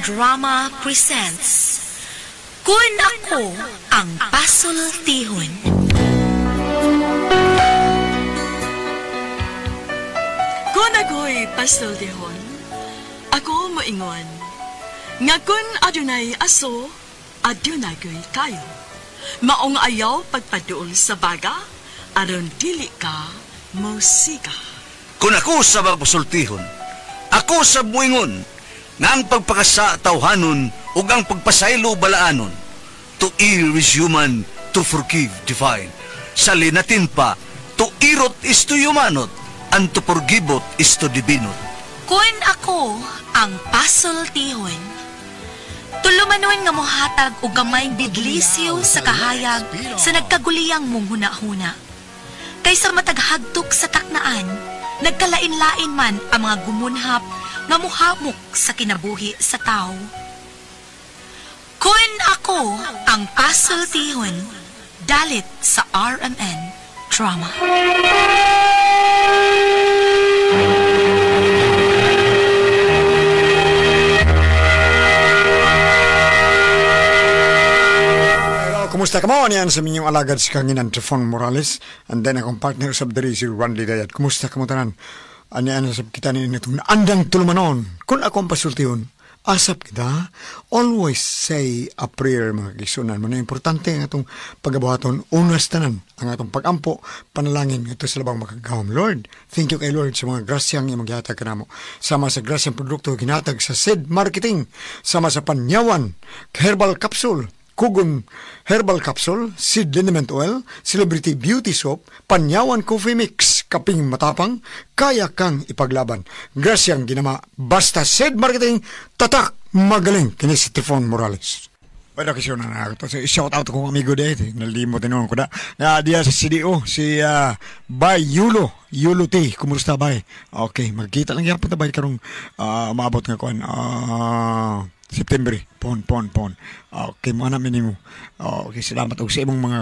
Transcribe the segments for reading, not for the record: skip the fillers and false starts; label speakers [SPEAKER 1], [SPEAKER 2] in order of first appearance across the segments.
[SPEAKER 1] Drama presents Kun Ako Ang Pasultihon.
[SPEAKER 2] Kun ako'y pasultihon, ako moingon, nga kun adunay aso, adunay ko'y kayo. Maong ayaw pagpaduol sa baga, aron dili ka musika.
[SPEAKER 3] Kun ako sa pasultihon, ako sa buingon, nga ang pagpakasa tawhanon ug ang pagpasaylo balaanon. To err is human, to forgive divine. Sa linatin pa, to irot is to humanot, and to forgivot is to divinot.
[SPEAKER 1] Kun ako ang pasultihon, tulumanon nga mohatag og gamay bidlisyo sa kahayag sa nagkaguliyang mong hunahuna. Kaysa mataghagtok sa taknaan, nagkalain-lain man ang mga gumunhap nga muhamok sa kinabuhi sa tao. Kun ako ang pasultihon, dalit sa RMN Drama.
[SPEAKER 4] Hello, kumusta ka mo? Niyan sa minyong alagad si Kanginan Trifon Morales. And then akong partner sa diri si Randy Dayat. Kumusta ka mo tanan? Anian sa kita ni itong andang tulumanon. Kung ako ang pasultihon, asap kita, always say a prayer mga kisunan. Muna importante ang atong pagabuhaton, unas tanan ang atong pagampo, panalangin ito sa labang makagawam. Lord, thank you kay Lord sa mga grasyang imong gihatag kanamo. Sama sa grasyang produkto ginatag sa Seed Marketing, sama sa Panyawan Herbal Capsule, Kugon Herbal Capsule, Seed Liniment Oil, Celebrity Beauty Soap, Panyawan Coffee Mix, Kaping Matapang, kaya kang ipaglaban. Grasyang ginama, basta Seed Marketing, tatak, magaling, kini si Trifon Morales. Bueno, kasi na na ako. So, shout out kong amigo dito. Nalimot din ko na. Diya sa CDO, si Bay Yulo. Yulo T. Kumusta, Bay? Okay, magkita lang yapon ta, Bay, karong maabot nga kuan. September. Pon. Okay, mo na minimo. Okay, salamat og sa imong mga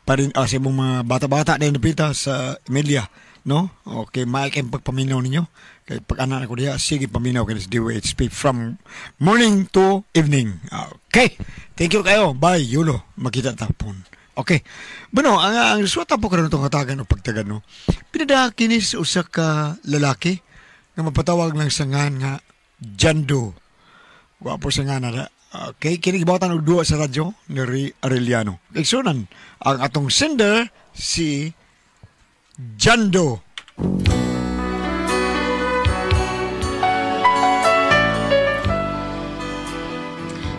[SPEAKER 4] parin, sa imong mga bata-bata na napita sa Emilia, no? Okay, maay kay pagpaminaw ninyo. Kay pag anak ko diha, sige paminaw kay sa DWHP from morning to evening. Okay. Thank you kayo. Bye, Yulo. Makita ta pon. Okay. Bueno, ang resulta po karon itong katagan o pagtagan, no? Pinada kinis usa ka lalaki nga mapatawag lang sa ngan nga Jando. Gwapo sa nga na. Okay, kini gibawatan og duwa sa radyo ni Ray Arellano. Igsunan ang atong sender si Jando.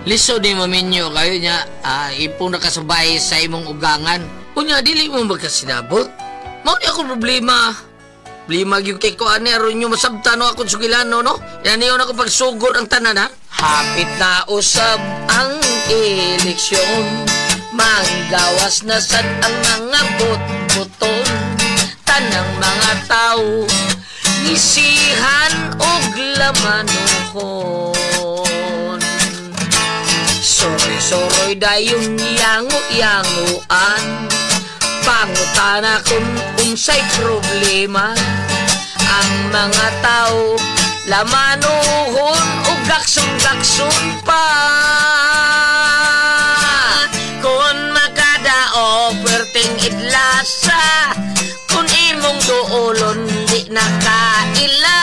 [SPEAKER 5] Lisod ni maminyo kayo niya, ipong nakasabay sa imong ugangan. Unya, dili mo magkasinabot. Mao ni ako problema. Problema gyud kay ko ani aron nyo masabtan no akong sugilano no. Yan niyo na ako pagsugod ang tanan ha. Hapit na usab ang eleksyon. Manggawas na sad ang mga bot-boton. Tanang mga tao ngisihan og lamanuhon. Soroy-soroy dayon yango-yangoan. Pangutana kung unsay problema. Ang mga tao lamanuhon o gaksun-gaksun pa. Kung makadao perting idlasa, kung imong duolon di nakaila,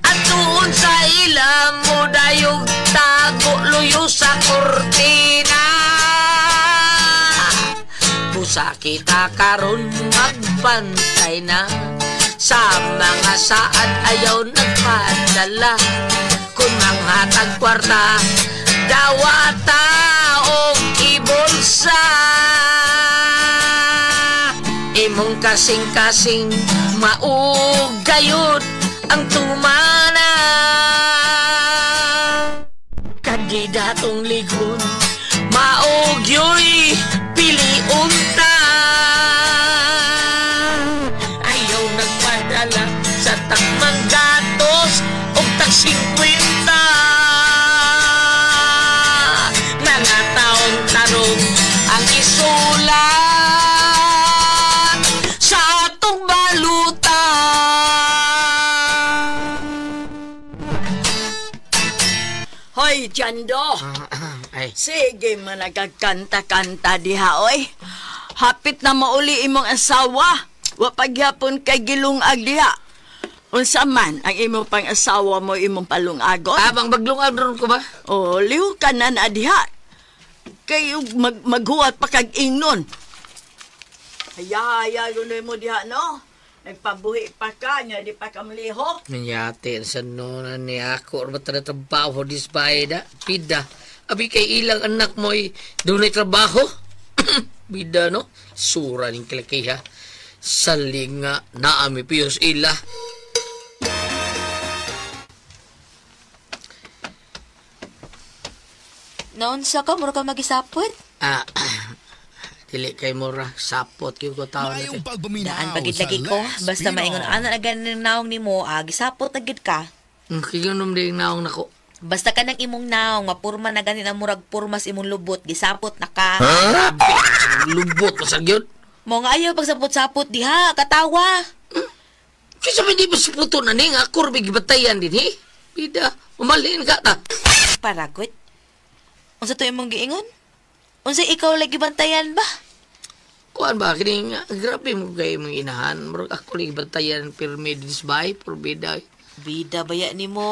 [SPEAKER 5] at tuon sa ila mo dayog tago luyo sa kurtina. Busa kita karon magbantay na sa mga saad ayaw nagpadala. Kung manghatag kwarta, dawata og ibulsa. Imong kasing-kasing maugayod ang tumana. Kandidatong ligon, maugyoy piliun ta. Ayaw nagpadala sa takmang gatos o tag 50. Mga taong tarong ang isulat sa atong balutan.
[SPEAKER 2] Hoy, Jando.
[SPEAKER 5] Ay.
[SPEAKER 2] Sige man nagkanta-kanta diha, oy. Hapit na mauli imong asawa. Wa pagyapon kay gilungag diha. Unsa man ang imong pang-asawa mo imong palungagon?
[SPEAKER 5] Abang baglungag ron ko ba?
[SPEAKER 2] O, lihukan na na diha. Kay maghuwat pa kag ingnon. Haya-haya gunoy mo diha, no? Nagpabuhi pa ka, nga di pa ka malihok.
[SPEAKER 5] Nanyate sa nona ni ako or bata na trabaho dis bahay da. Bida. Abi kay ilang anak mo ay dunay trabaho. Bida no? Sura ning kilaki ha. Saling nga naami piyos ila.
[SPEAKER 1] Naunsa ka, mura ka magisapot.
[SPEAKER 5] Ah, dili kay mura sapot gyud ko taon na
[SPEAKER 6] Maayong
[SPEAKER 5] kay.
[SPEAKER 6] pagpaminaw
[SPEAKER 1] Daan pagid
[SPEAKER 6] sa
[SPEAKER 1] lagi ko,
[SPEAKER 6] Lex
[SPEAKER 1] basta
[SPEAKER 6] Pinoy.
[SPEAKER 1] maingon ana na ganing naong nimo, gisapot na gid ka.
[SPEAKER 5] Kiganom din naong nako.
[SPEAKER 1] Basta ka ng imong naong, mapurma na gani na murag purmas imong lubot, gisapot na ka.
[SPEAKER 5] Grabe, lubot pa sa gyud.
[SPEAKER 1] Mo nga ayaw pagsapot-sapot diha, katawa.
[SPEAKER 5] Kaysa may di ba siputo na ning ako rin gibatayan din he. Bida, umalin ka ta.
[SPEAKER 1] Paragot. Unsa to imong giingon? Unsa ikaw lagi bantayan ba?
[SPEAKER 5] Kuan ba kining grabe mo kay imong inahan. Murag ako lagi bantayan pirmi din sa bahay, pero bida.
[SPEAKER 1] Bida baya nimo,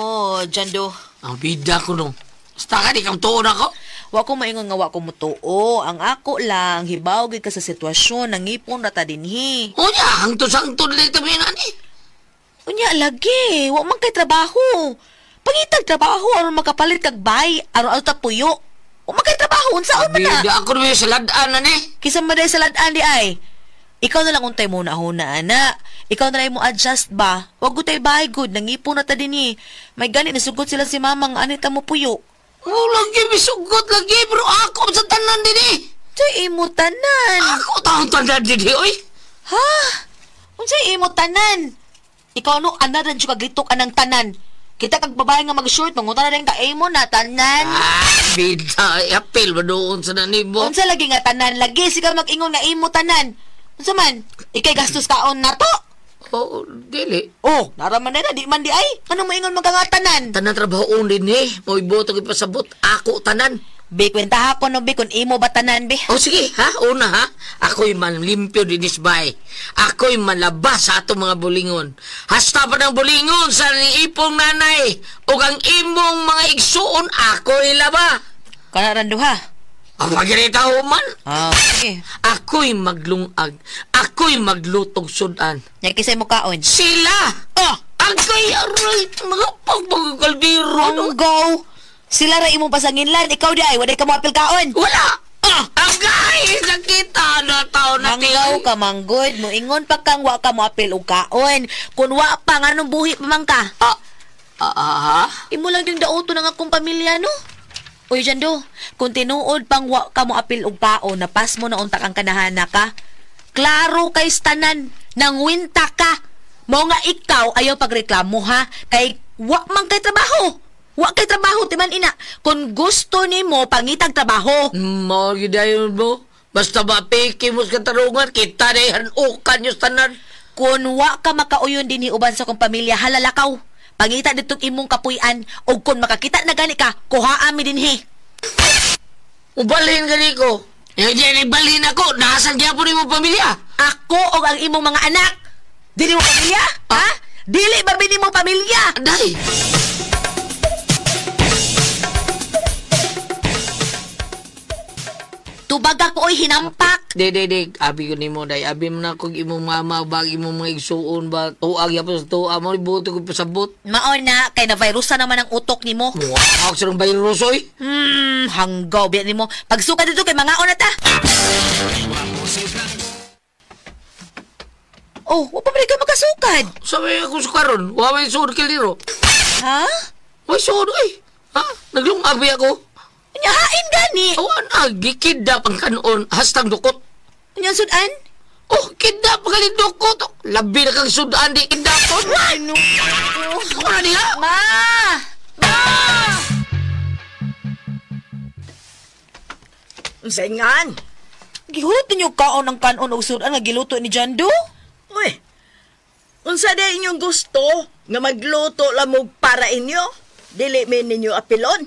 [SPEAKER 1] Jando.
[SPEAKER 5] Ang bida ko no. Basta ka di kang tuon ako.
[SPEAKER 1] Wa ko maingon nga wa ko mutuo. Ang ako lang hibaw gid ka sa sitwasyon nangipon ra ta dinhi.
[SPEAKER 5] Unya, hangtod-hangtod lang ito ni.
[SPEAKER 1] Unya lagi, wa man kay trabaho. Pangitag trabaho aron makapalit kag bay, aron ato ta puyo. Wa man kay trabaho unsaon man na?
[SPEAKER 5] Bida ako naman sa ladaan na ni.
[SPEAKER 1] Kisa man sa ladaan di ay. Ikaw na lang untay mo na huna, ana. Ikaw na lang mo adjust ba? Wag gutay bahay good, nangipon na ta dinhi. May gani nasugot sila si mamang anita mo puyo.
[SPEAKER 5] Oh, lagi misugot lagi pero ako sa tanan din eh.
[SPEAKER 1] Unsay imo tanan?
[SPEAKER 5] Ako taong tanan din eh, oy.
[SPEAKER 1] Ha? Unsay imo tanan? Ikaw no ana ran jud kaglitok anang tanan. Kita kag babae nga mag-short, mangutan na rin ka imo na tanan.
[SPEAKER 5] Ah, bida, apil ba doon sa nanibo?
[SPEAKER 1] Unsa lagi nga tanan lagi sika mag-ingon nga imo tanan. Unsa man? Ikay gastos kaon nato.
[SPEAKER 5] Oh, dili.
[SPEAKER 1] Oh, naraman na di man di ay. Ano moingon man ka nga tanan?
[SPEAKER 5] Tanan trabahoon din eh. Mo'y boto ipasabot. Ako tanan.
[SPEAKER 1] Be, kwenta hapon no, be, kung imo ba tanan, be.
[SPEAKER 5] O sige, ha? Una ha? Ako'y manlimpyo din isbay. Ako'y malabas sa atong mga bulingon. Hasta pa ng bulingon sa ipong nanay. O ang imong mga igsuon, ako'y laba.
[SPEAKER 1] Kana duha.
[SPEAKER 5] Ang pagirita human.
[SPEAKER 1] Ah, sige.
[SPEAKER 5] Ako'y maglungag. Ako'y maglutog sudan.
[SPEAKER 1] Nya kisay mo kaon.
[SPEAKER 5] Sila!
[SPEAKER 1] Oh,
[SPEAKER 5] Ako'y aray, mga pagpagkaldiro.
[SPEAKER 1] ang go. Sila ra imong pasanginlan, ikaw di ay waday ka mo apil kaon.
[SPEAKER 5] Wala! Ah! Agay! Nakita na tao na
[SPEAKER 1] Manggaw ka manggod, moingon pa kang wa ka mo apil og kaon. Kun wa pa nganong buhi pa man ka.
[SPEAKER 5] Ah, ah, ah,
[SPEAKER 1] Imo lang yung dauto ng akong pamilya no. Uy, Jando, kung tinuod pang wa ka mo apil og kaon, napas mo na unta kang kanahana ka. Klaro kay tanan, nangwinta ka. Mao nga ikaw ayaw pagreklamo ha, kay wa man kay trabaho. Wa kay trabaho timan ina. Kung gusto nimo pangitag trabaho.
[SPEAKER 5] Mao gyud dayon mo. Basta ba piki mo sa katarungan, kita na hanukan yung tanan.
[SPEAKER 1] Kung wa ka makauyon dinhi uban sa kong pamilya, halalakaw. Pangita ditong imong kapuy-an ug kung makakita na gani ka, kuhaa mi dinhi.
[SPEAKER 5] Ubalhin gani ko. Yung diyan ibalhin ako, nasa gyapon nimo pamilya.
[SPEAKER 1] Ako og ang imong mga anak. Dili mo pamilya? Ha? Dili ba bini mo pamilya?
[SPEAKER 5] Aday!
[SPEAKER 1] Tubag ako oy hinampak.
[SPEAKER 5] Di, di, di. Abi ko nimo, day. Abi mo na kung imong mama ba, imong mga igsuon ba, tuag yapon sa tuag mo, ibuto ko pasabot.
[SPEAKER 1] Mao na kay na virusa naman ang utok nimo.
[SPEAKER 5] Muwak sa virus, oy.
[SPEAKER 1] Hanggaw biya nimo. Pagsuka dito kay mangaon na ta. Oh, wa pa man ka makasukad.
[SPEAKER 5] Sabi ako sa karon, wa may suod kiliro.
[SPEAKER 1] Ha?
[SPEAKER 5] Way suod, oy. Ha? Naglungag ba ako?
[SPEAKER 1] Unya hain gani.
[SPEAKER 5] Awan na, gikidnap ang kanon, hastang dukot.
[SPEAKER 1] Unya sudan?
[SPEAKER 5] Oh, kidnap ang galing dukot. Labi na kang sudan, di kidnapon.
[SPEAKER 1] Ano?
[SPEAKER 5] Ano niya?
[SPEAKER 1] Ma! Ma!
[SPEAKER 2] Unsay ngan?
[SPEAKER 1] Gihulat ninyo kaon ang kanon og sudan nga giluto ni Jando?
[SPEAKER 2] Uy, unsa day inyong gusto nga magluto lamog para inyo? Dili mi ninyo apilon.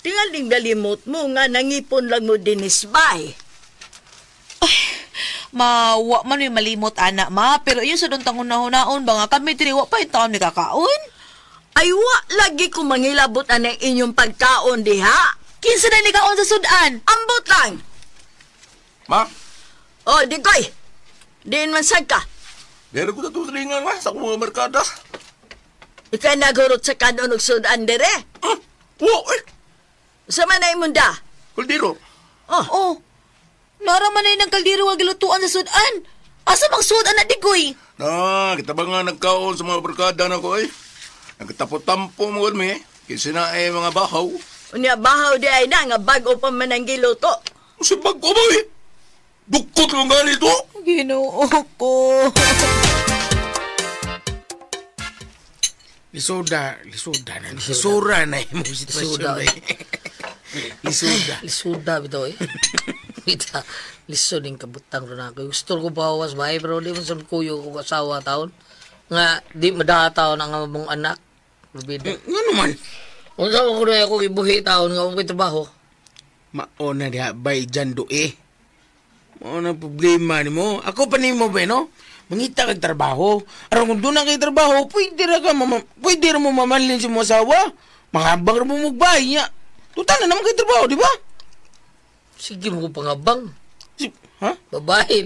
[SPEAKER 2] Tingaling nalimot mo nga nangipon lang mo dinis bay.
[SPEAKER 1] Ma, wa man may malimot, ana, ma. Pero yun sa doon tangunahon-naon ba nga kami diri wa pa yung taon ni kakaon?
[SPEAKER 2] Ay wa lagi ko mangilabot anang inyong pagkaon diha.
[SPEAKER 1] Kinsa na ni kaon sa sudan?
[SPEAKER 2] Ambot lang.
[SPEAKER 6] Ma,
[SPEAKER 2] O, Digoy. Diin man sad ka.
[SPEAKER 6] meron ko na tulingan ma sa akong mga merkada.
[SPEAKER 2] Ikay nagurot sa kanon og sudan dire.
[SPEAKER 6] Ah, wo, eh,
[SPEAKER 2] Sa man na imong da.
[SPEAKER 6] kaldero.
[SPEAKER 2] Oh,
[SPEAKER 1] Oh, nara man na ng kaldero nga gilutuan sa sudan. Asa mang sudan na Digoy?
[SPEAKER 6] Na, kita ba nga nagkaon sa mga barkada na ko eh. Nagtapo-tampo mo mi eh. Kasi na eh mga bahaw.
[SPEAKER 2] Unya bahaw di ay na nga bag-o pa man ang giluto.
[SPEAKER 6] Si bago ba eh? Dukot lang ganito.
[SPEAKER 1] Ginoo ko.
[SPEAKER 7] Lisuda, lisuda na. Lisura na imong sitwasyon.
[SPEAKER 5] Lisuda,
[SPEAKER 7] eh. Lisuda.
[SPEAKER 5] Lisuda bitaw eh. Bita, lisod yung kabutang ron ako. Gusto ko bawas ba eh, pero di mo sa kuyo ko asawa taon. Nga, di madaha taon ang among anak. Bida.
[SPEAKER 7] Nga naman.
[SPEAKER 5] Unsa man ko na ako ibuhi taon nga akong trabaho.
[SPEAKER 7] Maona diha bay dyan do eh. Maona problema nimo. Ako pa nimo ba no? Mangita kag trabaho. Aron kung doon na kay trabaho, pwede ra ka mama, pwede ra mo mamalin sa mo asawa. Makabang ra mo mugbay niya. Total na naman kay trabaho, di ba?
[SPEAKER 5] Sige mo ko pangabang.
[SPEAKER 7] Si, ha?
[SPEAKER 5] Babae.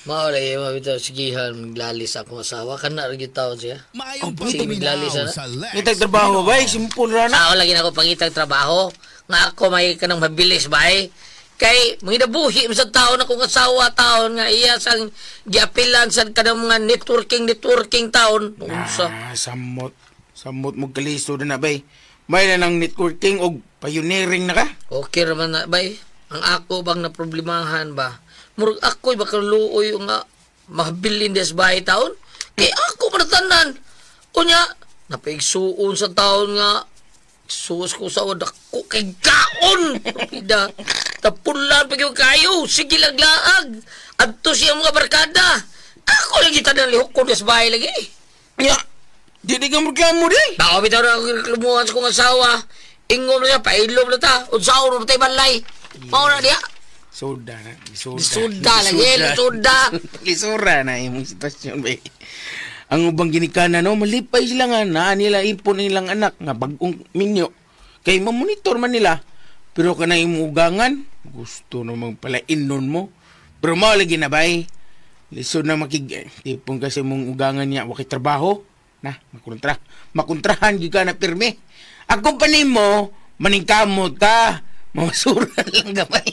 [SPEAKER 5] Mao lagi mo bitaw sigihan maglalis akong asawa kana ra gyud taon siya.
[SPEAKER 8] Maayong
[SPEAKER 5] Sige,
[SPEAKER 8] pagpaminaw
[SPEAKER 5] maglalis na.
[SPEAKER 8] sa Lex
[SPEAKER 7] Ngitag trabaho bay, simple ra na.
[SPEAKER 5] Ako lagi na ako pangitag trabaho. Nga ako may kanang mabilis ba eh. Kay mangidabuhi mo sa taon akong asawa taon nga iya sang giapilan sa kanang mga networking networking taon. Unsa?
[SPEAKER 7] Ah, samot. Samot mo kaliso na na bay. May na ng networking og pioneering na ka.
[SPEAKER 5] Okay raman na bay. Ang ako bang naproblemahan ba? Murag ako'y baka luoy nga mahabilin des bahay taon. Kay ako tanan. Unya, napaigsuon sa taon nga suos ko sa dako kay kaon. Pida, tapulan pa gyud kayo. Sige lang laag. Adto siya mga barkada. Ako lagi tanan lihok ko des bahay lagi.
[SPEAKER 7] Nya, di di ka reklamo di.
[SPEAKER 5] Baka bitaw na ako reklamuhan sa kong asawa. Ingom na siya, pailom na ta. Unsaon na tayo balay. Mao na diya.
[SPEAKER 7] Soda na, lisuda.
[SPEAKER 5] Lisuda lagi, lisuda.
[SPEAKER 7] Lisura na imong sitwasyon bay. Ang ubang ginikanan no, malipay sila nga naa nila ipon nilang anak nga bag-ong minyo. Kay mamonitor man nila. Pero kanang imong ugangan, gusto namang palainon mo. Pero mao lagi na bay. Lisod na makig tipon kasi mong ugangan niya wa kay trabaho. Na, makontra. Makontrahan gyud ka na pirmi. Ako pa nimo, maningkamot ka. Mamasura lang gamay.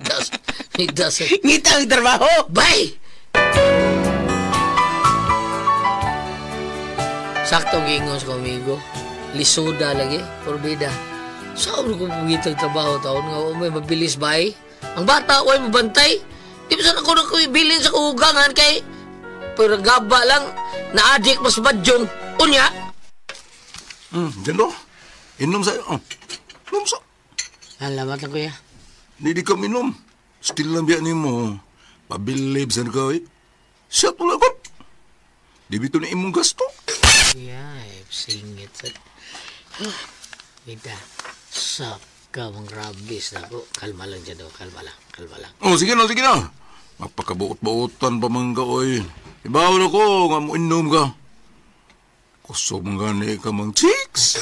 [SPEAKER 5] Das, das.
[SPEAKER 7] Ngita ang trabaho.
[SPEAKER 5] Bay! Sakto gingon sa amigo. Lisuda lagi, porbida. Saan ko pugitag trabaho taon nga may mabilis bay? Ang bata way mabantay. Di ba saan ako nakuibilin sa kuugangan kay pero gaba lang na-addict mas badyong. Unya,
[SPEAKER 6] Dyan do. Inom sa'yo. Oh. Inom sa.
[SPEAKER 5] Salamat lang kuya.
[SPEAKER 6] Hindi di ka minom. Still lang biya nimo. Pabilib sa ka eh. Siya tulad ko. Di bito na imong gasto.
[SPEAKER 5] Kuya, eh, singit. Bida, sa ka mong rabis na ko. Kalma lang dyan daw, kalma lang, kalma lang.
[SPEAKER 6] Oh, sige na, sige na. Magpakabuot-buotan pa man ka, oy. Ibaw na ko, nga mo inom ka. Kusog man gani ka mang chicks.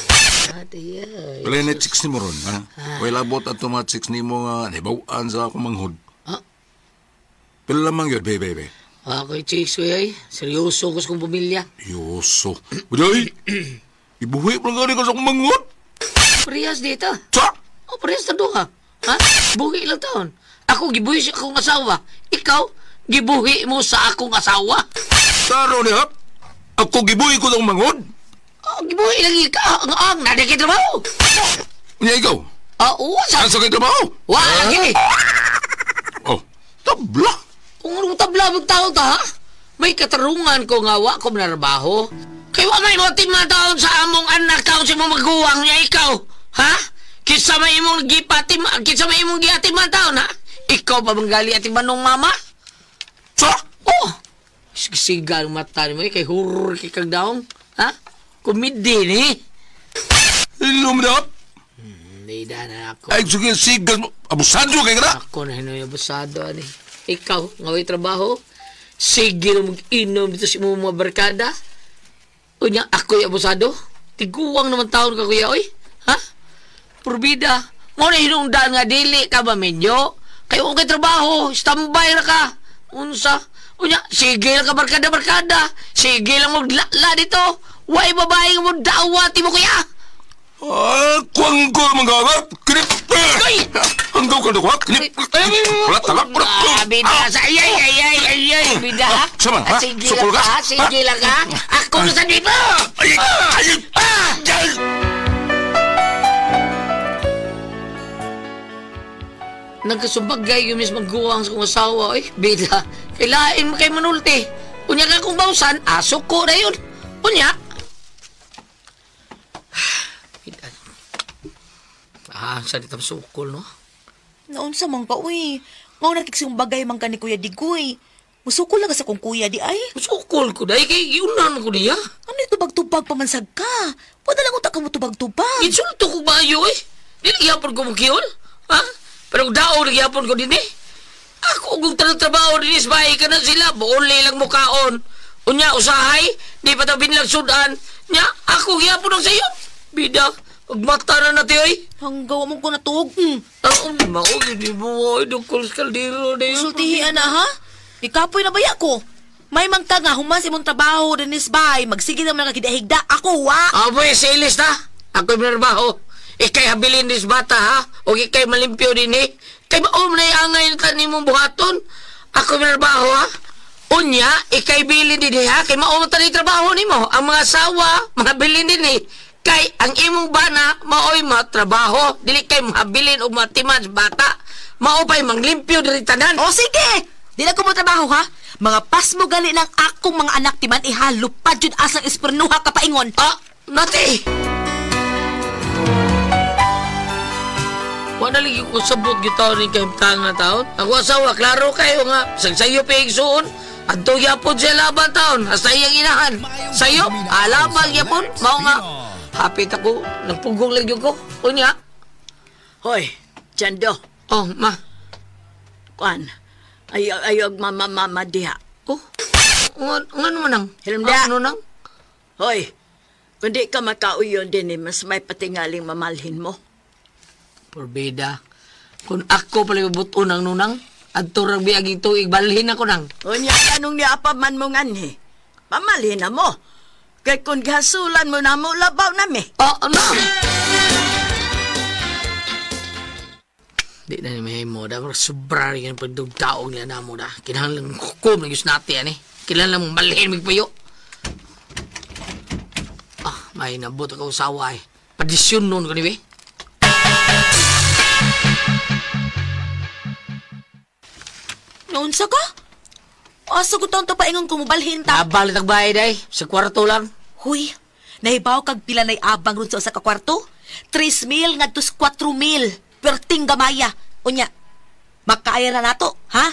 [SPEAKER 5] Ate, yeah.
[SPEAKER 6] Wala na chicks ni mo ron, ha? Wala labot at mga chicks ni mo nga nibawaan sa akong manghod.
[SPEAKER 5] Ah?
[SPEAKER 6] Pila lamang yun, bebe, bebe.
[SPEAKER 5] Ako chicks, kuya, eh. Seryoso ko sa kong pamilya.
[SPEAKER 6] Yoso. Uday! Ibuhi mo lang gani ka sa akong manghod.
[SPEAKER 5] Parehas dito.
[SPEAKER 6] Sa!
[SPEAKER 5] Oh, parehas na duha. Ha? Buhi ilang taon. Ako, gibuhi sa akong asawa. Ikaw, gibuhi mo sa akong asawa.
[SPEAKER 6] Taro ni hap! Ako gibuhi ko sa akong manghod.
[SPEAKER 5] Oh, gibuhi lang ikaw. Ang ang, nada kay trabaho.
[SPEAKER 6] Unya ikaw.
[SPEAKER 5] Ah, uwa sa.
[SPEAKER 6] Asa kay trabaho?
[SPEAKER 5] Wa lagi.
[SPEAKER 6] Oh, tabla.
[SPEAKER 5] Kung anong tabla magtao ta, ha? May katarungan ko nga wa ko manarbaho. Kay wa may mo taon sa among anak taon sa imong maguwang niya ikaw. Ha? Kinsa may imong gipatim, kinsa may imong giatiman taon, ha? Ikaw pa manggali atiman nung mama?
[SPEAKER 6] Sa!
[SPEAKER 5] Oh! Siga ang mata ni mo, eh, kay hurr kay kag daong. Ha? Kumidi ni.
[SPEAKER 6] Ilom na.
[SPEAKER 5] Nida na ako.
[SPEAKER 6] Ay, sige, sigas mo. Abusado kay ka na.
[SPEAKER 5] Ako na hinoy abusado, ani. Ikaw, nga way trabaho. Sige na mag-inom dito sa imong mga barkada. Unya, ako'y abusado. Tiguang naman taon ka, kuya, oy. Ha? Purbida. Mo na hinungdaan nga, dili ka ba, minyo? Kayo kay trabaho, standby ra ka. Unsa? Unya, sige lang ka barkada-barkada. Sige lang maglala dito. Way babae nga mo dawat mo, kuya.
[SPEAKER 6] Ah, kuwang ko mga gagat. Kinip.
[SPEAKER 5] Ay!
[SPEAKER 6] Hanggaw ka na kuha. Kinip. Wala tala.
[SPEAKER 5] Ah, bida sa ay ay ay ay ay ay bida.
[SPEAKER 6] Ah, sama, ha?
[SPEAKER 5] Sige
[SPEAKER 6] Sukol
[SPEAKER 5] lang
[SPEAKER 6] ka?
[SPEAKER 5] ka, sige lang ka. Ako na sa dito.
[SPEAKER 6] Ay! Ay! Ay!
[SPEAKER 5] Nagkasubagay yung mismong guwang sa kong asawa, oy. Bida. Kailain mo kay manulti. Unya ka kung bawsan, asok ko na yun. Unya. Bida. Ah, sa ditang sukol, no?
[SPEAKER 1] Naunsa man ka, uy. Ngaw nakiksumbagay man ka ni Kuya Digoy. Musukol lang ka sa kong kuya di ay.
[SPEAKER 5] Sukol ko dahil kay giunan ko niya.
[SPEAKER 1] Ano yung tubag-tubag pamansag ka? Pwede lang utak ka mo tubag-tubag.
[SPEAKER 5] Insulto ko ba ayo eh? Dili gyapon ko mukiol? Ha? Pero dao na gyapon ko din eh. Ako kung tanong trabaho din is bahay ka na sila. Buuli lang mukaon. Unya, usahay, di pa tayo binlag sudan. Nya, ako gyapon ang sayo. Bida, magmata na natin oy.
[SPEAKER 1] Hanggawa mo ko natuog.
[SPEAKER 5] Ang mao, hindi mo ay dukol sa kaldero na yun.
[SPEAKER 1] Sultihian na ha? Ikapoy na baya ko. May mangka nga, human sa imong trabaho, Dennis Bay. Magsige naman nga kidahigda. Ako, wa!
[SPEAKER 5] Aboy, sa ilis na. Ako'y minarbaho. Ika'y habilin dis bata, ha? O ika'y malimpyo din, eh. Kay maom na iangay na tanin mong buhaton. Ako'y minarbaho, ha? Unya, ika'y bilin din, eh, ha? Kay maom na tanin trabaho ni mo. Ang mga asawa, mga bilin din, eh. Kay ang imong bana, maoy matrabaho. Dili kay mahabilin o matiman sa bata. Maupay manglimpyo diri tanan.
[SPEAKER 1] O sige! Di na ko mo trabaho, ha? Mga pasmo gali lang akong mga anak timan iha, lupad yun asang espernuha kapaingon.
[SPEAKER 5] Ah, nati! Wala lagi ko sabot gitaw ni kahimtang nga taon. Ako asawa, klaro kayo nga. Sagsayo pa igsuon. Adto yapon siya laban taon. Hasta iyang inahan. Sayo, alabang yapon. Mao nga. Hapit ako. Nagpugong lagi ko. Unya.
[SPEAKER 2] Hoy, Jando.
[SPEAKER 5] Oh, ma.
[SPEAKER 2] Kuan. Ayaw mama diha.
[SPEAKER 5] Oh, ngano man nang?
[SPEAKER 2] Hilom diha.
[SPEAKER 5] Ano nang?
[SPEAKER 2] Hoy, kung di ka makauyon din eh, mas may patingaling mamalhin mo.
[SPEAKER 5] Porbida. Kung ako pala mabuto ng nunang, adto rang biaging tuig, balhin ako nang.
[SPEAKER 2] Unya, kanong niya pa man mo nganhi? Pamalhin na mo. Kay kung gasulan mo na mo, labaw na mi.
[SPEAKER 5] Oh, ano? Di na ni may mo da, sobra rin yung pagdugtaog nila na mo da. Kinahanglan hukom na yus nati, ani. Kinahanglan malhin magpayo. Ah, may nabot ako usawa eh. Padisyon nun ko ni be.
[SPEAKER 1] Naunsa ka? Asa ko taon tapaingon ko mubalhin ta.
[SPEAKER 5] Nabalit ang bahay day. Sa kwarto lang.
[SPEAKER 1] Huy, nahibaw kag pila na'y abang ron sa usa ka kwarto? 3,000 ngadto sa 4,000. Perting gamaya. Unya, makaaya na nato, ha?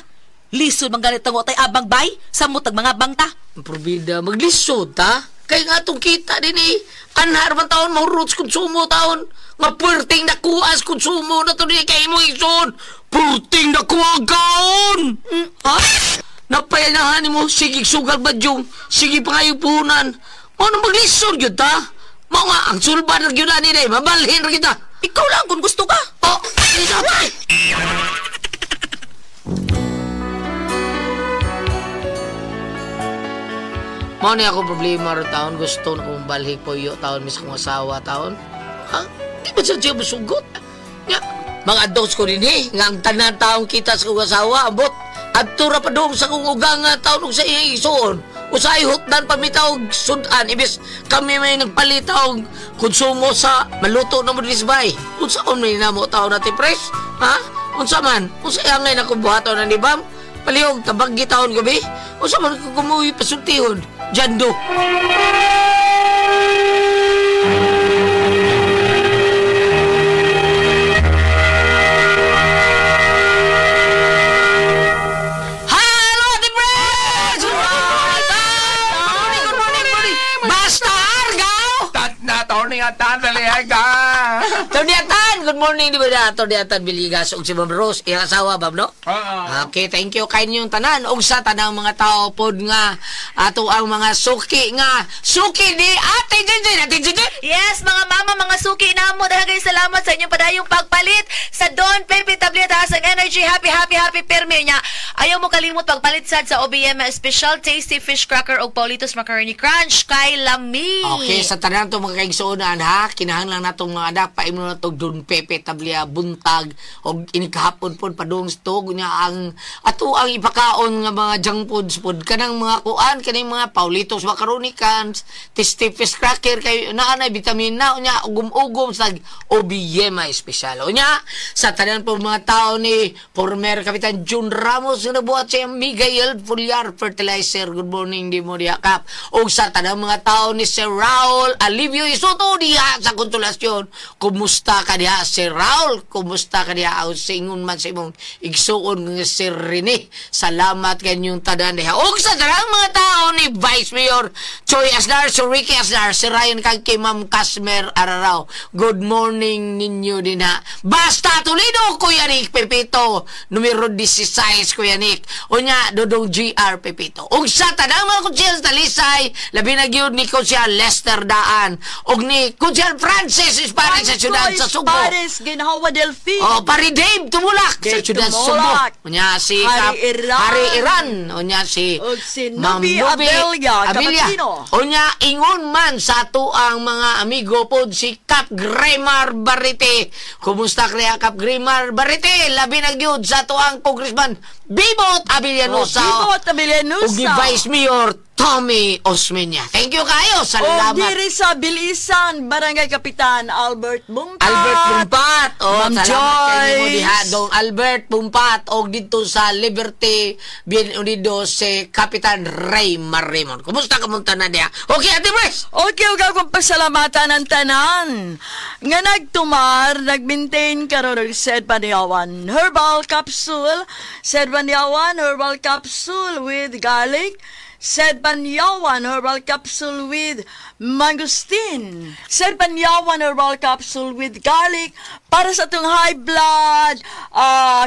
[SPEAKER 1] Lisod man ganit ang utay abang bay, samot ang mga bangta.
[SPEAKER 5] Probida, maglisod ta. Kaya nga itong kita din eh. Anhar man taon, mahurot sa konsumo taon. Nga perting nakuha sa konsumo na to din kay mo ison. Perting nakuha kaon! Ha? Napayanahan mo, sige sugal badyong, sige pa kayo puhunan. Ano maglisod yun ta? Mao nga, ang sulba na yun na nila eh, mabalhin ra kita.
[SPEAKER 1] Ikaw lang kung gusto ka.
[SPEAKER 5] Oh, ikaw. Mao ni ako problema ro taon, gusto na kong balhik po iyo taon, mis kong asawa taon. Ha? Di ba siya masugot? Nga, mga adults ko din eh, nga ang tanan taong kita sa kong asawa, ambot. Adto ra pa doon sa kong ugang nga taon ug sa iyang isuon. Usay hutdan pamitaw og sudan, ibis kami may nagpalitaw og konsumo sa maluto na mo disbay. Unsaon may namo taon natin pres? Ha? Unsa man? Unsa angay na kong buhaton na ni Bam? Palihog tabag gitaon gabi. Unsa man ko kumuwi pasultihon? Jando. Hello, Ate Pres! Good morning, good morning, good morning. Basta argaw!
[SPEAKER 6] Tat na taon
[SPEAKER 7] Morning, Atan. Dali ay ka.
[SPEAKER 5] Tony Atan, good morning di ba na? Tony Atan Villegas ug si Ma'am Rose, iyang asawa, Bab, no?
[SPEAKER 7] Oo.
[SPEAKER 5] Okay, thank you kay inyong tanan. Ug sa tanang mga tao pod nga ato ang mga suki nga suki ni Ate Jinjin. Ate Jinjin.
[SPEAKER 1] Yes, mga mama, mga suki namo, daghang salamat sa inyong padayong pagpalit sa Don Pepe Tableta sa Energy. Happy, happy, happy perme niya. Ayaw mo kalimot pagpalit sad sa OBM Special Tasty Fish Cracker og Paulitos Macaroni Crunch kay lami.
[SPEAKER 5] Okay, sa tanan to mga kaigsuonan ha, kinahanglan natong mga anak paimnon nato Don Pepe Tablia buntag og inikahapon pod padung stog nya ang ato ang ipakaon nga mga junk foods pod kanang mga kuan kaning mga Paulitos Macaroni Cans, Tasty Fish Cracker kay naa na vitamin na unya ugom-ugom sa OBM espesyal. Unya sa tanan po mga tao ni former Kapitan Jun Ramos nga nabuhat sa Miguel Fulyar Fertilizer. Good morning di mo diha kap. Og sa tanang mga tao ni Sir Raul Alivio Isoto diha sa Konsolasyon. Kumusta ka diha Sir Raul? Kumusta ka diha? Aw singon man sa imong igsuon nga Sir Rene. Salamat kanyong tanan diha. Og sa tanang mga tao ni Vice Mayor Choi Asnar, Sir Ricky Asnar, Sir Ryan kag kay Ma'am Casmer Araraw. Good morning ninyo din ha. Basta Toledo, Kuya Nick Pepito. Numero 16, Kuya Nick. Unya, Dodong GR Pepito. Ug sa tanang mga konsehal sa Talisay, labi na gyud ni Konsehal Lester Daan ug ni Konsehal Francis Espares sa siyudad sa Subo.
[SPEAKER 2] Paris, Ginhawa Delfin.
[SPEAKER 5] Oh, pari Dave Tumulak sa
[SPEAKER 2] Dave
[SPEAKER 5] siyudad sa Subo.
[SPEAKER 2] Tumulak.
[SPEAKER 5] Unya si
[SPEAKER 2] Hari
[SPEAKER 5] Kap-
[SPEAKER 2] Iran.
[SPEAKER 5] Hari Iran. Unya si
[SPEAKER 2] Ug si
[SPEAKER 5] Ma'am
[SPEAKER 2] Nubi
[SPEAKER 5] Nubi
[SPEAKER 2] Abella Camatino.
[SPEAKER 5] Unya ingon man sa ato ang mga amigo pod si Kap Gremar Barrete. Kumusta kaya Kap Gremar Barrete? Labi na gyud sa ato ang Congressman Bibot Abellanosa.
[SPEAKER 2] Oh, Bibot Abellanosa.
[SPEAKER 5] Ug ni Vice Mayor Tommy Osmeña. Thank you kayo.
[SPEAKER 2] O
[SPEAKER 5] Salamat.
[SPEAKER 2] diri sa Bilisan, Barangay Kapitan Albert Bumpat.
[SPEAKER 5] Albert Pumpat. Oh,
[SPEAKER 2] Ma'am
[SPEAKER 5] salamat kay nimo
[SPEAKER 2] Joyce.
[SPEAKER 5] diha dong Albert Pumpat og didto sa Liberty Bien Unido si Kapitan Ray Marimon. Kumusta ka munta na diha? Okay, Ate Bres.
[SPEAKER 2] Okay, ug akong pasalamatan ang tanan nga nagtumar, nagmaintain karon og Sed Panyawan Herbal Capsule, Sed Panyawan Herbal Capsule with garlic, Sed Panyawan Herbal Capsule with mangosteen, Sed Panyawan Herbal Capsule with garlic para sa atong high blood,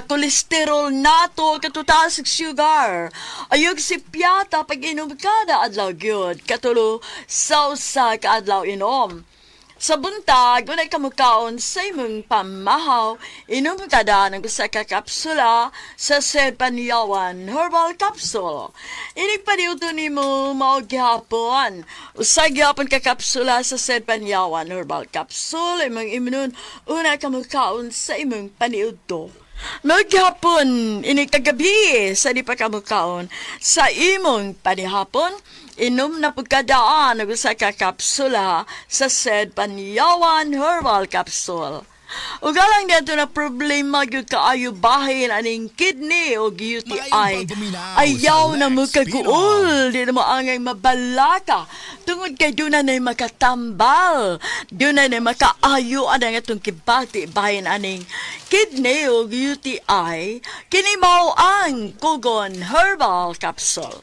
[SPEAKER 2] cholesterol nato, katutaas og sugar. Ayog si piyata pag inom kada adlaw gyud, katulo sa usa ka adlaw inom. Sa buntag, unay kamukaon sa imong pamahaw, inom kada ng usa ka kapsula sa Sed Panyawan Herbal Capsule. Inig paniudto nimo mao gihapon. Usa gihapon ka kapsula sa Sed Panyawan Herbal Capsule, imong imnon una kamukaon sa imong paniudto. Maghapon, ini kagabi sa di pa kamukaon sa imong panihapon, inom na pagkadaan og usa ka kapsula sa Sed Panyawan Herbal Capsule. Ug alang dito na problema gyud kaayo bahin aning kidney o UTI. Ayaw na mo kaguol, di na mo angay mabalaka. Tungod kay doon na makatambal, doon na makaayo anang atong kibati bahin aning kidney o UTI, kini mao ang Kugon Herbal Capsule.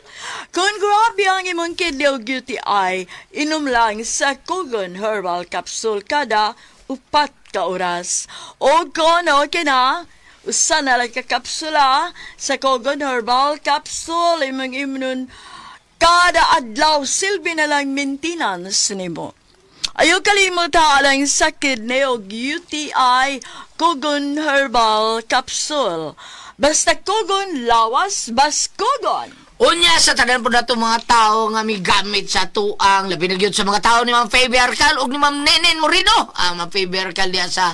[SPEAKER 2] Kung grabe ang imong kidney o UTI, inom lang sa Kugon Herbal Capsule kada 4 ka oras. O kung okay na, usa na lang ka kapsula sa Kugon Herbal Capsule, imong imnon kada adlaw, silbi na lang maintenance nimo. Ayaw kalimutan ang sakit na og UTI Kugon Herbal Capsule. Basta Kugon lawas, bas Kugon.
[SPEAKER 5] Unya sa tanan po nato mga tao nga migamit sa tuang labi na gyud sa mga tao ni Ma'am Faby Arcal ug ni Ma'am Nenen Moreno. Ang Ma'am Faby Arcal diha sa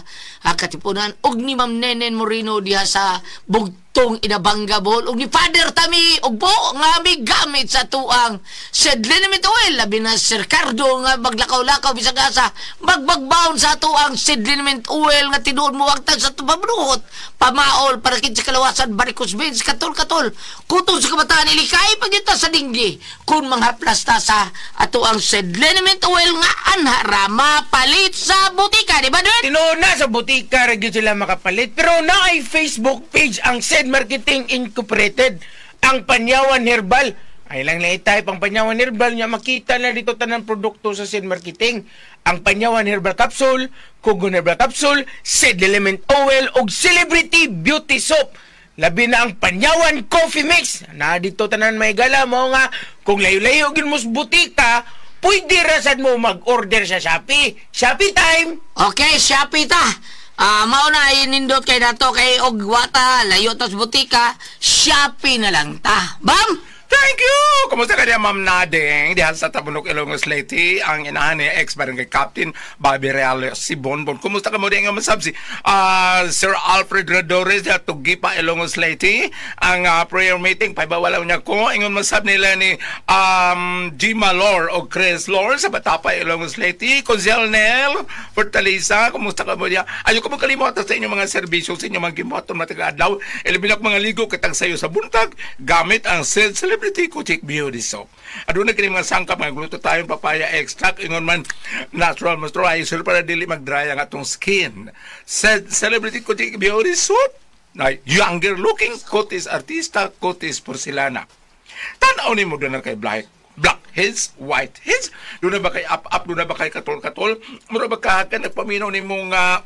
[SPEAKER 5] Katipunan ug ni Ma'am Nenen Moreno diha sa Bugtong Inabanga Bohol ug ni Father Tami ug po nga migamit sa tuang Sed Liniment Oil, labi na Sir Ricardo nga maglakaw-lakaw bisag asa magbagbaon sa tuang Sed Liniment Oil nga tinuod mo wagtan sa pamruhot pamaol para kit sa kalawasan varicose veins katol-katol kutong sa kabataan ilikay pagyuta sa dinggi kung manghaplasta sa ato ang Sed Liniment Oil nga anha ra mapalit sa butika, di ba Dwayne?
[SPEAKER 7] Tinuod na sa butika ra gyud sila makapalit, pero naay Facebook page ang Sed Marketing Incorporated, ang Panyawan Herbal. Ay lang na itay pang Panyawan Herbal niya makita na dito tanan produkto sa Seed Marketing. Ang Panyawan Herbal Capsule, Kugon Herbal Capsule, Seed Element Oil ug Celebrity Beauty Soap. Labi na ang Panyawan Coffee Mix. Na dito tanan may gala mo nga kung layo-layo gin mo sa butika, pwede rasad mo mag-order sa Shopee. Shopee time!
[SPEAKER 5] Okay, Shopee ta. Mao na inindot kay nato kay og wata layo tas butika, Shopee na lang ta. Bam!
[SPEAKER 8] Thank you! Kumusta ka diya, Ma'am Nading? Diha sa Tabunok, Ilongos, Leyte, ang inahan ni ex-barangay captain, Bobby Real, si Bonbon. Kumusta ka mo diya nga masab si Sir Alfred Rodores, diha Tugipa, Ilongos, Leyte. Ang prayer meeting, paibawalaw niya ko. Ingon masab nila ni Gima Lor o Chris Lor sa Batapa, Ilongos, Leyte. Conzel Nel, Fortaleza, kumusta ka mo diya? Ayaw ko magkalimutan sa inyong mga serbisyo, sa inyong mga gimuhaton matag adlaw. Ilabi na mga ligo kitang sayo sa buntag, gamit ang Celebrity Kutik Beauty Soap. Aduna kini mga sangkap mga gluto tayong papaya extract ingon man natural moisturizer para dili mag-dry ang atong skin. Celebrity Kutik Beauty Soap na younger looking kutis artista kutis porcelana. Tan-aw nimo doon na kay black heads, white heads. Doon na ba kay up-up, doon na ba kay katol-katol? Mura ba kahakan nagpaminaw nimo nga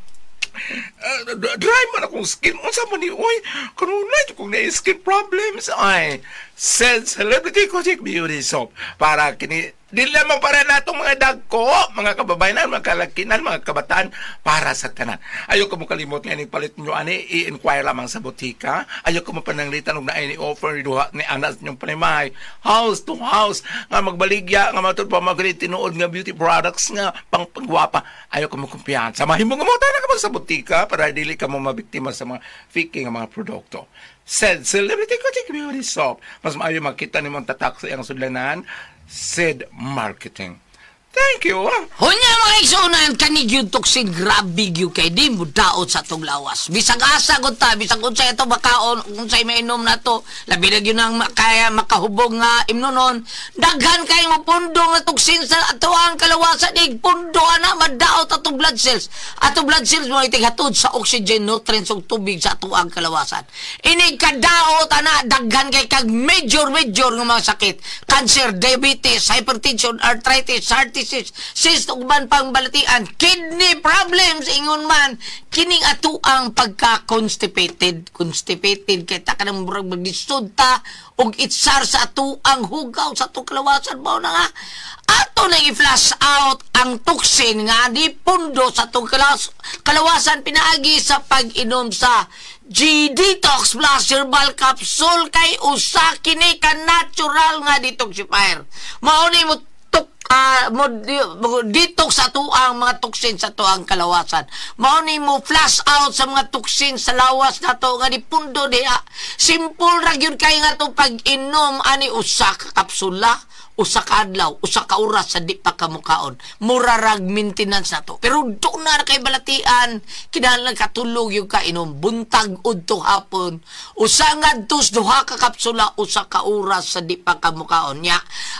[SPEAKER 8] dry man akong skin. Unsa man ni oy, kanunay kung na skin problems ay said Celebrity Kojic Beauty Soap para kini di lamang para natong mga dagko, mga kababayanan, mga kalakinan, mga kabataan, para sa tanan. Ayaw ko mo kalimot nga ining palit nyo ani, i-inquire lamang sa botika. Ayaw ko mo pananglitan og naay ni offer duha ni anas nyong panimahay, house to house, nga magbaligya, nga matud pa magani tinuod nga beauty products nga pangpagwapa. Ayaw ko mo kumpiyansa. Mahimo nga mo tanan ka sa botika para dili ka mo mabiktima sa mga fake nga mga produkto. Said Celebrity Kojic Beauty Soap. Mas maayo makita ni mong tatak sa iyang sudlanan. Said Marketing. Thank you.
[SPEAKER 5] Hunya mga igsuonan, kani gyud toxin grabe gyud kay di mo daot sa atong lawas. Bisag asa gud ta, bisag unsay ato makaon, unsay mainom nato, labi na gyud ang kaya makahubog nga imnonon. Daghan kay mo pundo nga toxin sa atoang kalawasan, ig pundo ana madaot atong blood cells. Ato blood cells mo itighatod sa oxygen, nutrients ug tubig sa atoang kalawasan. Inig kadaot ana daghan kay kag major nga mga sakit, cancer, diabetes, hypertension, arthritis, heart disease, cyst ug uban pang balatian, kidney problems, ingon man kining ato ang pagka-constipated. Constipated kay ta kanang murag maglisod ta og itsar sa ato ang hugaw sa atong kalawasan. Mao na nga ato nang i-flush out ang toxin nga di pundo sa atong kalawasan pinaagi sa pag-inom sa G-Detox Plus Herbal Capsule kay usa kini ka natural nga detoxifier. Mao ni mo detox sa tuang mga toxin sa tuang kalawasan. Mao ni mo flush out sa mga toxin sa lawas nato nga dipundo diha. Simple ra gyud kay nga to pag-inom ani usa ka kapsula, usa ka adlaw, usa ka oras sa di pa kamukaon. Mura rag maintenance nato. Pero doon na kay balatian, kinahanglan katulog yung kainom buntag udto hapon. Usa ngadto duha ka kapsula, usa ka oras sa di pa kamukaon nya.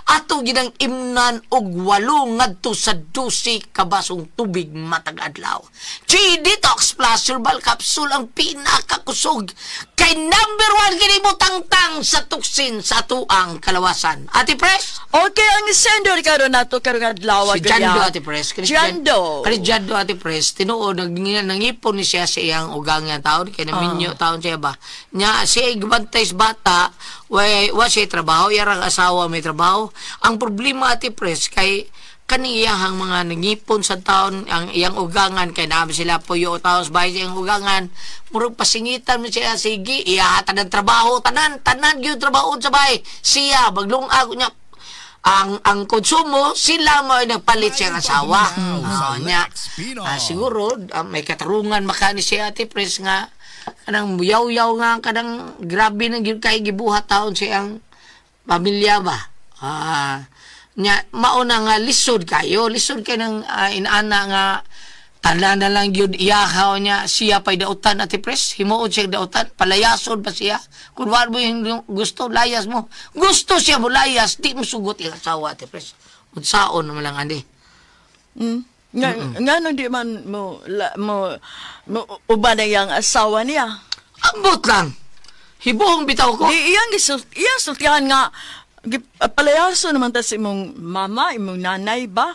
[SPEAKER 5] Ato ginang imnan og 8 ngadto sa 12 ka basong tubig matag adlaw. G-Detox Plus Herbal Capsule ang pinakakusog kay number 1 kini mo tangtang sa toksin sa atuang kalawasan. Ate Pres?
[SPEAKER 2] Okay, ang sender karon nato karong adlaw.
[SPEAKER 5] Si Jando, Ate Pres.
[SPEAKER 2] Jando.
[SPEAKER 5] Kani Jando, Ate Pres, tinuod nangipon ni siya sa iyang ugang nga taon, kay naminyo taon siya ba. Nya siya gibantay sa bata, wa siya trabaho, yarang asawa may trabaho. Ang problema, Ate Pres, kay kani iyang mga nangipon sa taon, ang iyang ugangan, kay naami sila puyo taon sa bahay iyang ugangan, murag pasingitan mo siya, sige, iya tanan trabaho, tanan gyud trabaho sa bahay. Siya maglungag niya ang konsumo, sila mo ay nagpalit siyang asawa. Nya, siguro may katarungan makani siya Ate Pres nga kanang muyaw-yaw nga kanang grabe nang gyud kay gibuhat taon siyang pamilya ba. Nya mauna nga lisod kayo, lisod kay nang inaana nga tanan na lang gyud iyahaw niya siya pay dautan Ate Pres, himuon siya dautan, palayason pa siya. Kung wala mo yung gusto, layas mo. Gusto siya mo layas, di mo sugot yung asawa Ate Pres. Unsaon naman lang andi.
[SPEAKER 2] Nga nung di man mo, mo uban na iyang asawa niya.
[SPEAKER 5] Ambot lang. Hibuhong bitaw ko.
[SPEAKER 2] Di iyang sultihan nga Palayaso naman ta sa imong mama, imong nanay ba?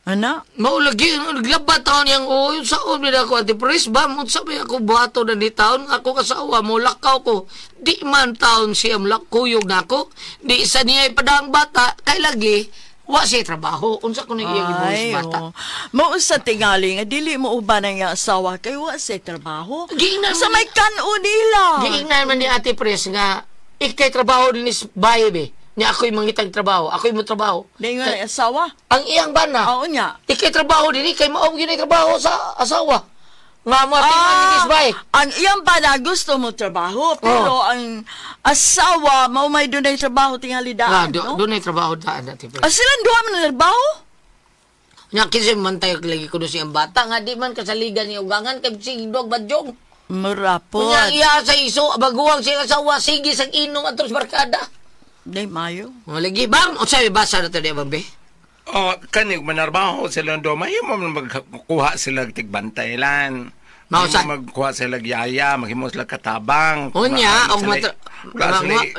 [SPEAKER 2] Ana?
[SPEAKER 5] Maulagi, naglabat taon niyang o, yung saon nila ako, Ate Pres, ba, unsa may ako buhato na ni taon, ako kasawa mo, lakaw ko, di man taon siya mulakuyog na ako, di sa niya ipadang bata, kay lagi, wa siya trabaho, unsa ko na iyang ibuhos bata.
[SPEAKER 2] Oh. Mao sa tingali nga dili mo uban ang iyang asawa kay wa siya trabaho.
[SPEAKER 5] Giingnan
[SPEAKER 2] Sa
[SPEAKER 5] man
[SPEAKER 2] may kan-o nila.
[SPEAKER 5] Giingnan man ni Ate Pres nga, ikay trabaho ni baye be, niya ako'y mangitang trabaho, ako'y mo trabaho.
[SPEAKER 2] Di nga ang asawa.
[SPEAKER 5] Ang iyang bana,
[SPEAKER 2] Oo niya.
[SPEAKER 5] ikay trabaho din, kay maong yun ay trabaho sa asawa. Nga mga tingnan ni Miss Bay.
[SPEAKER 2] Ang iyang bana gusto mo trabaho, pero ang asawa mao may dunay trabaho tingali
[SPEAKER 5] Ah,
[SPEAKER 2] daan, no?
[SPEAKER 5] doon ay trabaho daan Ate Pres.
[SPEAKER 2] Ah, silang duha man ang trabaho?
[SPEAKER 5] Nya kinsa man tayo lagi kuno siyang bata nga di man kasaligan ni ugangan kay sige dog badyong.
[SPEAKER 2] Murapod.
[SPEAKER 5] Unya iya sa iso baguang siya asawa sige sa inom atos barkada.
[SPEAKER 2] Day mayo.
[SPEAKER 5] Mo lagi bang unsay basa na to di ba be?
[SPEAKER 8] Oh, kani manarbaho sila do mahimo man magkuha sila tigbantaylan.
[SPEAKER 5] Mao sa-
[SPEAKER 8] Mahimo magkuha sila yaya, maghimo sila katabang.
[SPEAKER 5] Unya og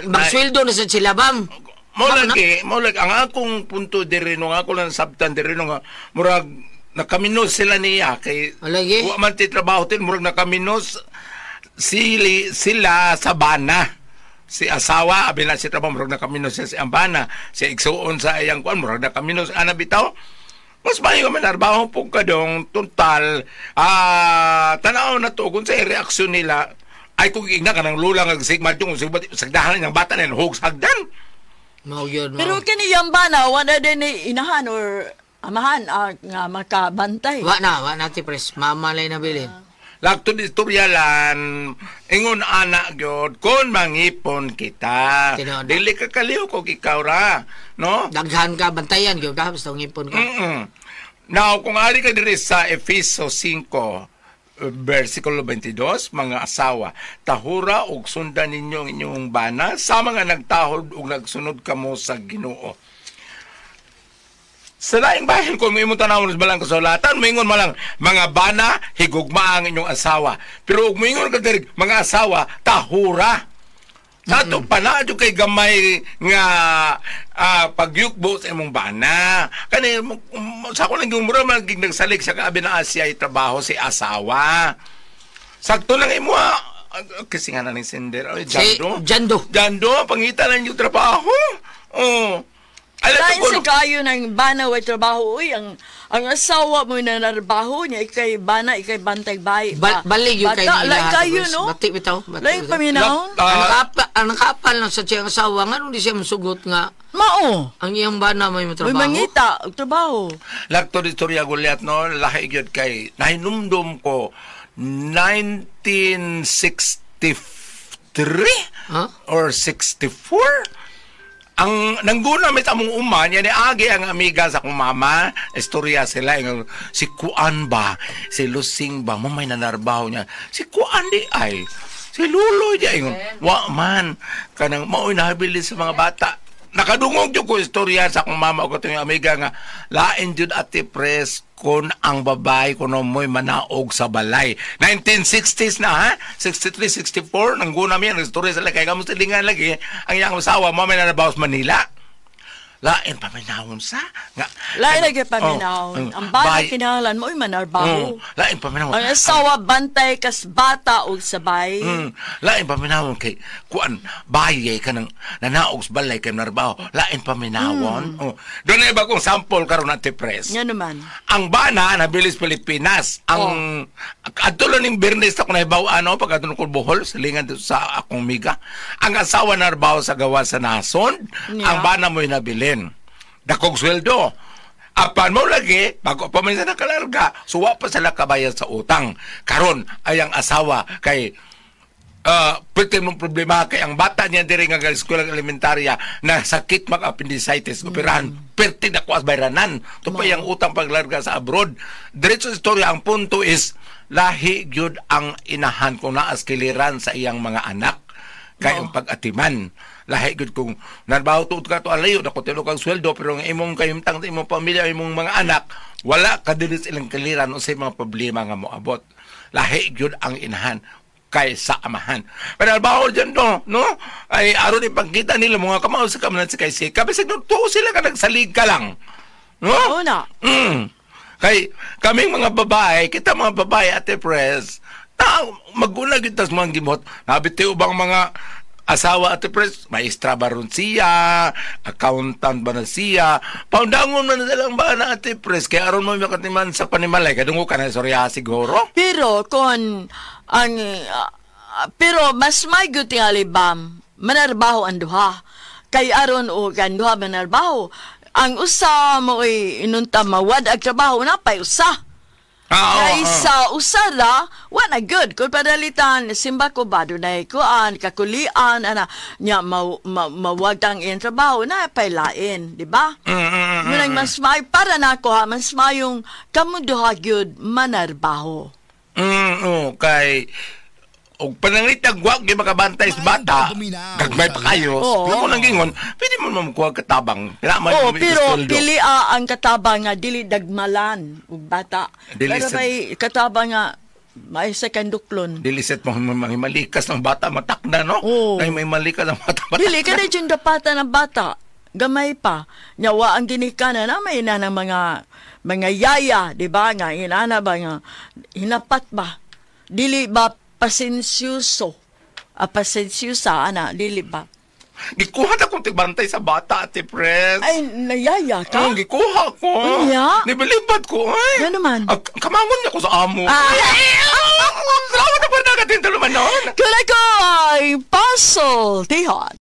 [SPEAKER 5] magsweldo na sa sila bam.
[SPEAKER 8] Mo lagi, mo lagi ang akong punto diri no ako lang sabtan diri no nga murag nakaminos sila niya kay
[SPEAKER 5] Lagi.
[SPEAKER 8] wa man ti trabaho tin murag nakaminos sili sila sa bana. Si asawa abi na si trabaho murag nakaminos siya si ambana, si igsuon sa iyang kuan murag nakaminos ana bitaw. Mas maayo man narbaho po ka dong total tanaw na to kung sa reaksyon nila ay kung igna ka ng lula nga sigma yung sagdahan ng bata na hog sagdan.
[SPEAKER 5] Mao gyud mao.
[SPEAKER 2] Pero kini iyang bana wala din ni inahan or amahan nga makabantay.
[SPEAKER 5] Wa na Ate Pres, mama lay na bilin.
[SPEAKER 8] Lagtod istoryalan, ingon ana gyud kon mangipon kita.
[SPEAKER 5] Tinuod.
[SPEAKER 8] Dili ka kaliw kog ikaw ra, no?
[SPEAKER 5] Daghan ka bantayan gyud ka basta ngipon ka.
[SPEAKER 8] Now, kung ari ka diri sa Efeso 5, versikulo 22, mga asawa, tahura og sundan ninyo ang inyong bana sa mga nagtahod ug nagsunod kamo sa Ginoo. Sa laing bahin kung imong tanawon sa balang kasulatan, moingon man lang, mga bana, higugma ang inyong asawa. Pero ug moingon ka diri, mga asawa, tahura. Sa ato pa na, adyo kay gamay nga pagyukbo sa imong bana. Kani, sa ako lang yung mura, magiging nagsalig sa kaabi na Asia ay trabaho si asawa. Sakto lang imo, kasi nga na ning sender. Ay,
[SPEAKER 5] Si
[SPEAKER 8] Jando.
[SPEAKER 5] Jando.
[SPEAKER 8] Jando, pangita lang yung trabaho. Oh. Alam
[SPEAKER 2] Lain
[SPEAKER 8] ko,
[SPEAKER 2] sa kayo ng bana way trabaho uy ang asawa mo na narbaho niya ikay bana ikay bantay bay.
[SPEAKER 5] Balig yung kay
[SPEAKER 2] Bata,
[SPEAKER 5] nila.
[SPEAKER 2] lain
[SPEAKER 5] Ate
[SPEAKER 2] kayo
[SPEAKER 5] Pres.
[SPEAKER 2] no.
[SPEAKER 5] Bati bitaw. Bati
[SPEAKER 2] Lain
[SPEAKER 5] bitaw.
[SPEAKER 2] paminawon.
[SPEAKER 5] Ang nakapal lang sa siyang asawa nga nung di siya masugot nga
[SPEAKER 2] Mao.
[SPEAKER 5] ang iyang bana may
[SPEAKER 2] Uy
[SPEAKER 5] matrabaho.
[SPEAKER 2] mangita og trabaho.
[SPEAKER 8] Lagto istorya Goliath no, lahi gyud kay nahinumdum ko 1963
[SPEAKER 5] Huh?
[SPEAKER 8] or 64. Ang nangguna mit among uma niya ni agi ang amiga sa akong mama, istorya sila ingon, si Kuan ba, si Lusing ba, mo may nanarbaho niya. Si Kuan di ay si Lulo di ay ingon, wa man kanang maoy nahabilin sa mga bata. Nakadungog jud ko istorya sa akong mama ug atong amiga nga lain jud Ate Pres kon ang babae kuno mo'y manaog sa balay. 1960s na ha? 63, 64, nangguna mi ang istorya sila kay kamo silingan lagi ang iyang asawa mo may nanabaw sa Manila. Lain paminawon sa nga.
[SPEAKER 2] Lain lagi paminawon.
[SPEAKER 8] Oh,
[SPEAKER 2] Ang bana
[SPEAKER 8] bay-
[SPEAKER 2] kinahanglan mo uy manarbaho.
[SPEAKER 8] Oh, lain paminawon.
[SPEAKER 2] Ang asawa bantay kas bata og sabay.
[SPEAKER 8] Lain paminawon kay kuan baye ka ng nanaog sa balay kay narbaho. Lain paminawon. Oh. Doon na iba kong sample karon Ate Pres.
[SPEAKER 2] Nga naman.
[SPEAKER 8] Ang bana nabilis Pilipinas. Ang adto lang ning Biyernes ako nahibaw ano pag adto ko Bohol silingan dito sa akong miga. Ang asawa narbaho sa gawa sa nason,
[SPEAKER 2] Yeah.
[SPEAKER 8] ang bana mo'y nabilin. Dakog sweldo. Apan mo lagi, bago pa man sa nakalarga, suwa pa sila kabayad sa utang. Karon ay ang asawa kay pwede mong problema kay ang bata niya diri nga eskwela elementarya na sakit mag appendicitis operahan perti na kuas bayranan to pa yang utang paglarga sa abroad. Diretso sa istorya, ang punto is lahi gyud ang inahan kung naas kiliran sa iyang mga anak kay ang pag-atiman. Lahi gyud kung narbaho tuod ka to alayo dako tilo kang sweldo pero ang imong kahimtang sa imong pamilya imong mga anak wala ka dili sa ilang kiliran unsay mga problema nga moabot. Lahi gyud ang inahan. kaysa amahan. Pero albaho dyan no, no? Ay aron ipagkita nila mga kamao sa kamanan sa kay sika. Bisag tuo sila ka nagsalig ka lang. No?
[SPEAKER 2] Oo na.
[SPEAKER 8] Kay kaming mga babae, kita mga babae Ate Pres, ta maguna gyud tas mga gimot. Nabiti ubang mga asawa Ate Pres, maestra ba ron siya, accountant ba na siya, paundangon man na silang ba na Ate Pres, kaya aron mo makatiman sa panimalay, kadungo ka na istorya siguro.
[SPEAKER 2] Pero kon ang pero mas may good tingali bam manarbaho ang duha. Kay aron o kan duha manarbaho. Ang usa mo ay inunta mawad ag trabaho na pay usa.
[SPEAKER 8] Ah,
[SPEAKER 2] Kay
[SPEAKER 8] oo, oo.
[SPEAKER 2] sa usa ra, wa na good. Kung padalitan, simba ko ba, dunay kuan, kakulian, ana, nya, mawag ang iyang trabaho, na pay lain, di ba? Munang mas may, para na ako ha, mas mayong kamo duha gyud manarbaho.
[SPEAKER 8] Kay og panangitag wa gyud makabantay sa bata, gagmay pa kayo.
[SPEAKER 2] Oo.
[SPEAKER 8] Pero kung nanggingon, pwede mo naman makuha katabang. Kailangan
[SPEAKER 2] Oo,
[SPEAKER 8] mo
[SPEAKER 2] pero
[SPEAKER 8] isweldo.
[SPEAKER 2] pili ang katabang nga dili dagmalan ug bata.
[SPEAKER 8] Dili
[SPEAKER 2] pero may katabang nga may second duklon.
[SPEAKER 8] Dili set mo malikas ng bata matakna, no?
[SPEAKER 2] Oo.
[SPEAKER 8] Ay may malikas ng bata matakna.
[SPEAKER 2] Dili ka na yung dapatan ng bata. Gamay pa. Nyawa ang ginikana na may ina ng mga yaya, di ba? Nga inana ba nga hinapat ba? Dili ba pasensyuso? A pasensyusa ana, dili ba?
[SPEAKER 8] Gikuha na kong tigbantay sa bata, Ate Pres.
[SPEAKER 2] Ay, nayaya ka?
[SPEAKER 8] Ang gikuha ko.
[SPEAKER 2] Unya?
[SPEAKER 8] Nibalibad ko, ay.
[SPEAKER 2] Nga naman.
[SPEAKER 8] Kamangon niya ko sa amo.
[SPEAKER 2] Ah.
[SPEAKER 8] Ay, ay, salamat na po nagatin tuluman noon.
[SPEAKER 2] Kulay ko ay puzzle, tihon.